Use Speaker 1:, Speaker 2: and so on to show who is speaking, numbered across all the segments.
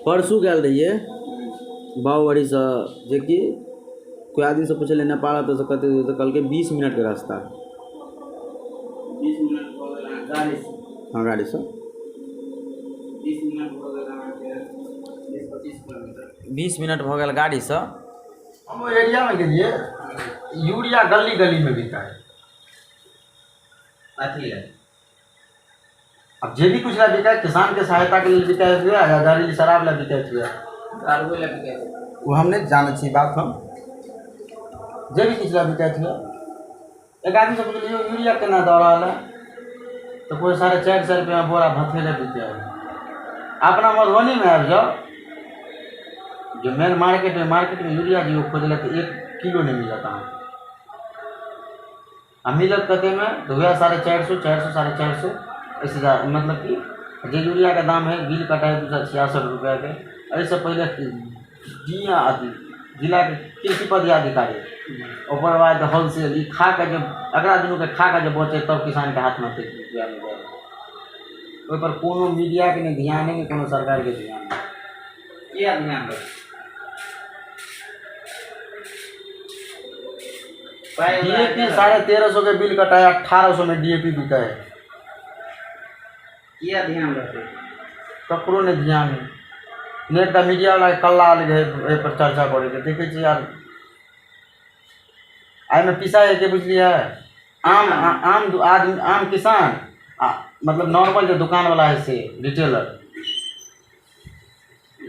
Speaker 1: परसू गेल रहियै बाबूबाड़ीसँ जेकि कोइ आदमीसँ पुछलियै नेपाल एतऽसँ कतेक दूर तऽ कहलकै 20 मिनटके रास्ता।
Speaker 2: 20 मिनट भऽ गेल अहाँ गाड़ीसँ?
Speaker 1: हँ, गाड़ीसँ।
Speaker 2: 20 मिनट भऽ गेल अहाँके 20-25 किलोमीटर।
Speaker 1: 20 मिनट भऽ गेल गाड़ीसँ। हम ओहि एरियामे गेलियै, यूरिया गली गलीमे बिकाइ।
Speaker 2: अथी लए?
Speaker 1: अब जे भी कुछ लए बिकाइ, किसानके सहायताके लेल बिकाइत हुए या जहरीली शराब लए बिकाइत हुए।
Speaker 2: दारुए लए बिकाइ।
Speaker 1: ओ हम नहि जानै छी बात हम। जे भी किछु लए बिकाइत हुए। एक आदमीसँ पुछलियै, यौ यूरिया केना दऽ रहल है? तऽ कोइ 450 रुपैआमे बोरा भथेले बिकाइ है। अपना मधुबनीमे आबि जाउ, जे मेन मार्केटमे, मार्केटमे यूरिया जे खोजलै तऽ 1 किलो नहि मिलत अहाँके। आ मिलत कतेमे? तऽ वएह 450, 400, 450, एहिसँ जादा। मतलब कि जे यूरियाके दाम हइ, बिल कटाइ 266 रुपैआके। एहिसँ पहिले डी अथी जिलाके कृषि पदाधिकारी, ओकर बाद होलसेल, ई खा कऽ जे एकरा दुनूके खा कऽ जे बचै, तब किसानके हाथमे एतेक रुपैआ नहि जाय। ओहिपर कोनो मीडियाके नहि ध्यान हइ, नहि कोनो सरकारके ध्यान हइ।
Speaker 2: किया ध्यान देबै?
Speaker 1: डीएपी 1350 के बिल कटाया, 1800 में डीएपी बिका है।
Speaker 2: किया ध्यान रहतै?
Speaker 1: ककरो नहि ध्यान है, नहि एकटा मीडियावला के कल्ला अलग है एहिपर चर्चा करैके। देखै छी यार, एहिमे पिसाइ है के बुझलियै? आम आम आदमी, आम किसान आ मतलब नॉर्मल जे दोकानवला है से रिटेलर।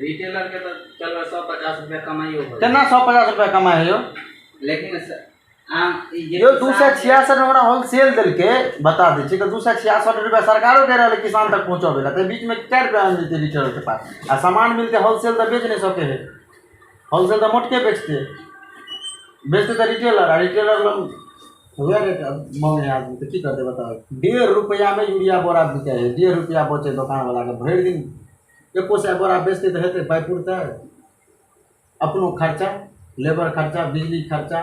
Speaker 2: रिटेलर के तऽ चलो 150 रुपया कमाइयो हो।
Speaker 1: केना 150 रुपया कमाइ है यौ?
Speaker 2: लेकिन आम ई जे
Speaker 1: यौ, दू सए
Speaker 2: किसान
Speaker 1: छियासठि ओकरा होलसेल देलकै, बता दै छी तऽ 266 रुपया सरकारो दे रहल है किसान तक पहुँचबै लए, तऽ बीचमे कै रुपया मिलतै रिटेलरके पास? आ सामान मिलतै होलसेल तऽ बेच नहि सकै है। होलसेल तऽ मोटके बेचतै, बेचतै तऽ रिटेलर, आ रिटेलर लग वएह रेट मांगे आदमी तऽ की करतै बताउ? 1.5 रुपैआमे यूरिया बोरा बिकाइ है। 1.5 रुपैआ बचै दोकानवलाके। भरि दिन 100 बोरा बेचतै तऽ हेतै पाइ? पुरतै? अपनो खर्चा, लेबर खर्चा, बिजली खर्चा,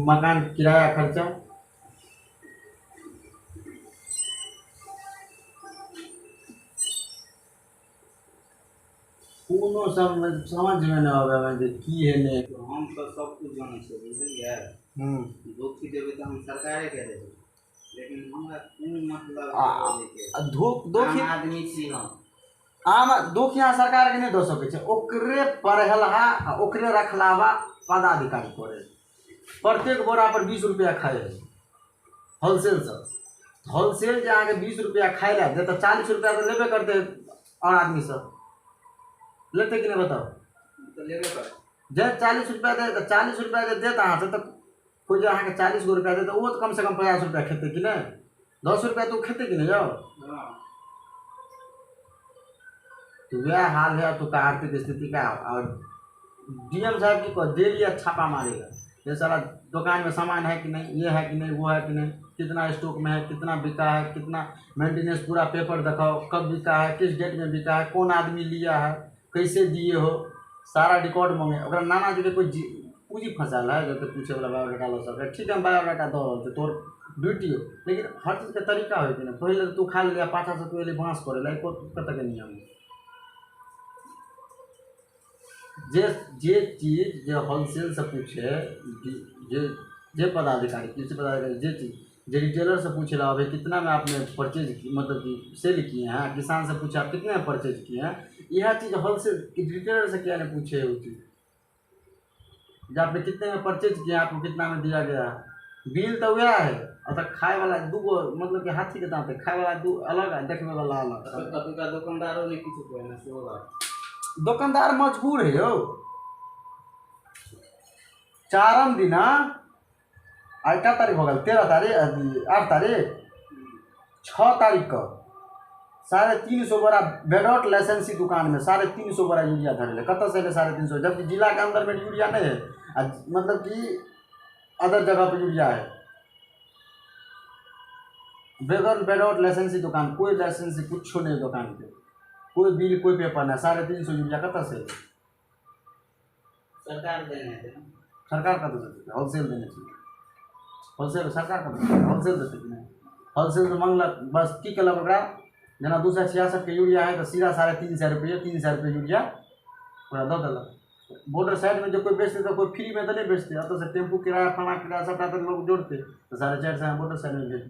Speaker 1: मकान किराया खर्चा। कोनो समझमे नहि अबै है जे की है नहि।
Speaker 2: हम तऽ सब कुछ जानै छियै, बुझलियै? दोषी देबै तऽ हम सरकारेके देबै, लेकिन हमरा कोन मतलब देबैके?
Speaker 1: आ धोख दोखी
Speaker 2: आम आदमी छी हम।
Speaker 1: आम दोख यहाँ सरकारके नहि दऽ सकै छै। ओकरे पढ़ेलहा आ ओकरे रखलावा पदाधिकारी करै। प्रत्येक बोरा पर 20 रुपैआ खाइ है होलसेलसँ। होलसेल जे अहाँके 20 रुपैआ खाइ लए देत तऽ 40 रुपैआ तऽ लेबे करतै। आओर आदमीसँ लेतै कि नहि, बताउ?
Speaker 2: तऽ लेबे करत।
Speaker 1: जे 40 रुपैआ दे तऽ 40 रुपैआ जे देत अहाँसँ, तऽ कोइ जे अहाँके 40 गो रुपैआ देत, ओहो तऽ कमसँ कम 50 रुपैआ खेतै कि नहि? 10 रुपैआ तऽ ओ खेतै कि नहि यौ?
Speaker 2: हँ।
Speaker 1: तऽ वएह हाल है एतुका आर्थिक स्थिति का। और डीएम साहब की कह डेली छापा मारेगा, ये सारा दुकान में सामान है कि नहीं, ये है कि नहीं, वो है कि नहीं, कितना स्टॉक में है, कितना बिका है, कितना मेंटेनेंस, पूरा पेपर दिखाओ, कब बिका है, किस डेट में बिका है, कौन आदमी लिया है, कैसे दिए हो, सारा रिकॉर्ड मांगे। ओकरा नाना जी के कोइ पूँजी फँसायल है जते पूछे वाला बायोडाटा लऽ सकै? ठीक है, हम बायोडाटा दऽ रहल छी, तोहर ड्यूटी हो, लेकिन हर चीजके तरीका होइ कि नहि? पहिले तू खा लेली, पाछासँ तू एली बाँस करै लए। कतऽके नियम है? जे जे चीज जे होलसेलसँ पूछे जे जे पदाधिकारी, कृषि पदाधिकारी, जे चीज जे रिटेलर से पूछे ला, अभी कितना में आपने परचेज, मतलब कि सेल किए हैं, किसान से पूछे आप कितने में परचेज किए हैं, यह चीज़ होलसेल रिटेलर से क्या नहीं पूछे वो चीज़ जे आपने कितने में परचेज किया, आपको कितना में दिया गया है? बिल तऽ वएह है। अतः खाय वाला दूगो, मतलब कि हाथी के दाँत है, खाय वाला दू अलग आ देखबै वाला अलग।
Speaker 2: अतुका दोकानदारो नहि किछु कहै ने, सेहो बात।
Speaker 1: दोकानदार मजबूर है यौ। चारम दिना, आइ कै तारीख हो गेल? 13 तारीख, अथी 8 तारीख, 6 तारीखके 350 बोरा विदाउट लाइसेंसी दुकानमे 350 बोरा यूरिया धरेलै। कतऽसँ एलै 350, जबकि जिलाके अन्दरमे यूरिया नहि है आ मतलब कि अदर जगह पे यूरिया है। बगैर विदाउट लाइसेंसी दुकान, कोई लाइसेंसी कुछो नहीं दुकान के, कोई बिल, कोई पेपर नहीं, 350 यूरिया कतऽसँ एलै?
Speaker 2: सरकार देने हेतै ने।
Speaker 1: सरकार कतऽसँ देतै? होलसेल देने छै। होलसेल सरकार कतऽसँ देतै? होलसेल देतै कि नहि? होलसेल तऽ मङ्गलक बस। की केलक ओकरा? जेना 266के यूरिया हइ तऽ सीधा 350 रुपैए, 300 रुपैए यूरिया ओकरा दऽ देलक। बॉर्डर साइडमे जे कोइ बेचतै तऽ कोइ फ्रीमे तऽ नहि बेचतै, एतऽसँ टेम्पू किराया, फल्लाँ किराया सबटा तऽ लोक जोड़तै, तऽ 450मे बॉर्डर साइडमे भेज।